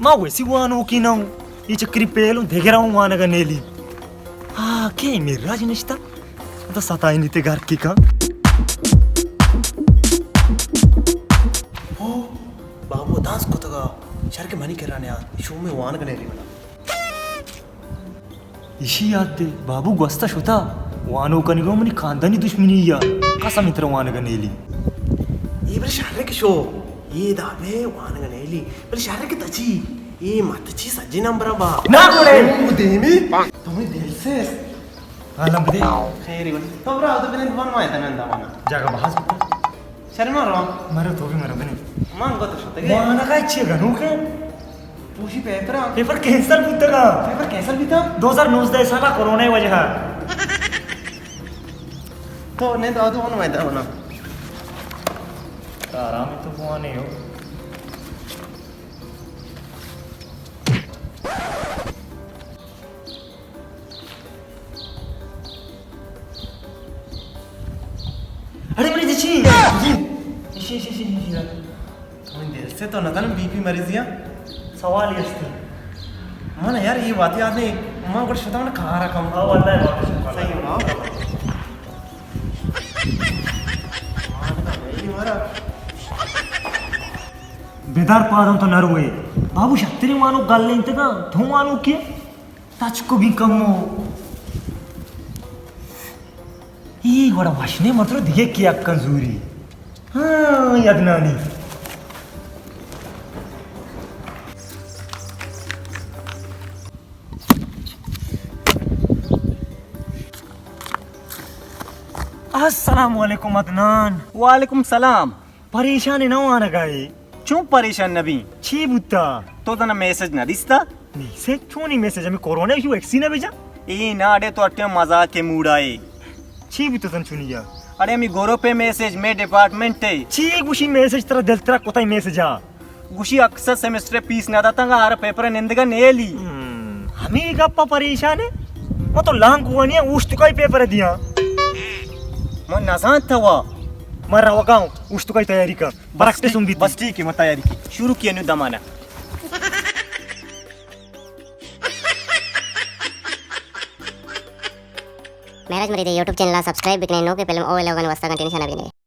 ما ویسی وانوکی نہ اوں۔ اے چکری پیلوں دگرا اوں وانگا نیلی۔ آ، کے میراج نشتا؟ تو ستائنی تے گھر کی کن۔ او، بابو دانس کتگا۔ شر کے منی کرا نیا۔ شو میں وانگا نیلی منا۔ ایشی یات دے، بابو گوستا شتا، وانو کنگو منی خاندانی دشمنی یا، قسم اتر وانگا نیلی۔ اے بر شر کے شو، اے دابے وانگا نیلی، بر شر کے تچی، اے مت چی سجی نمبر با۔ نا کوڑے۔ او دیمی، تمہیں دل سے۔ عالم دے۔ خیری بن۔ تو برا، تو بنے بن مائے تنن دامانا۔ جاگا بحث بتا۔ شرما رو۔ مرو تو بھی مرو بنے۔ مان گو تو شتگے۔ مانا کا چی گنو کے؟ پوشی پیپر آ۔ پیپر کینسل بوتگا۔ پیپر کینسل بیتا؟ دو ہزار نوزدہ سالا کرونا وجہ۔ تو نے دو دو میں دا بنا۔ آرام تو بوانے ہو۔ اڑے منی دچی۔ جی۔ اشی، اشی، اشی، اشی۔ من دل سے تو نہ بی پی مریض یا۔ سوال ہی است۔ من یار یہ بات یاد نہیں۔ من گڑ شتا من کارا کم۔ ہاں، واللہ بات صحیح ہے۔ بیدار پادم تو نروے۔ بابو شتری وانو گل انتگا۔ تو وانو کیے؟ تچکو بی کمو۔ ای گوڑا وشنے مترو دیگه کی اکن زوری۔ ہاں، یدنانی۔ السلام علیکم عدنان۔ وعلیکم سلام۔ پریشان نہ وانگا ئے۔ چون پریشان نہ بیں؟ چی بوتا؟ تو تنا میسج نہ دیستا؟ میسج؟ چونی میسج؟ ہمیں کورونا ایشو ویکسین ہے بجا؟ اے نا اڑے تو اٹے مزاق کے موڈا ئے۔ چی بوتا تن چونی یا؟ اڑے ہمیں گروپ میسج میں ڈپارٹمنٹ ہے۔ چی گوشی میسج ترا دل ترا کوتا میسج آ؟ گوشی اکثر سیمسٹر پیس نہ داتاں گا ہر پیپر نندگا نیلی۔ ہم، ہمیں گپا پریشان ہے۔ ما تو لانگ کوانی اوشتکائی پیپر دیا۔ ما نزانتا وا۔ ما روگا ہوں، اوشتکائی تیاری کر۔ بس پریکٹس ٹھیک، ہم بیتی۔ بس ٹھیک ہے، ما تیاری کی۔ شروع کیا نو دمانا۔ مہراج مرید یوٹیوب چینل سبسکرائب بکنے، نوکے فلم او ویلاگانی واسطہ گھنٹی نشانہ بجنے۔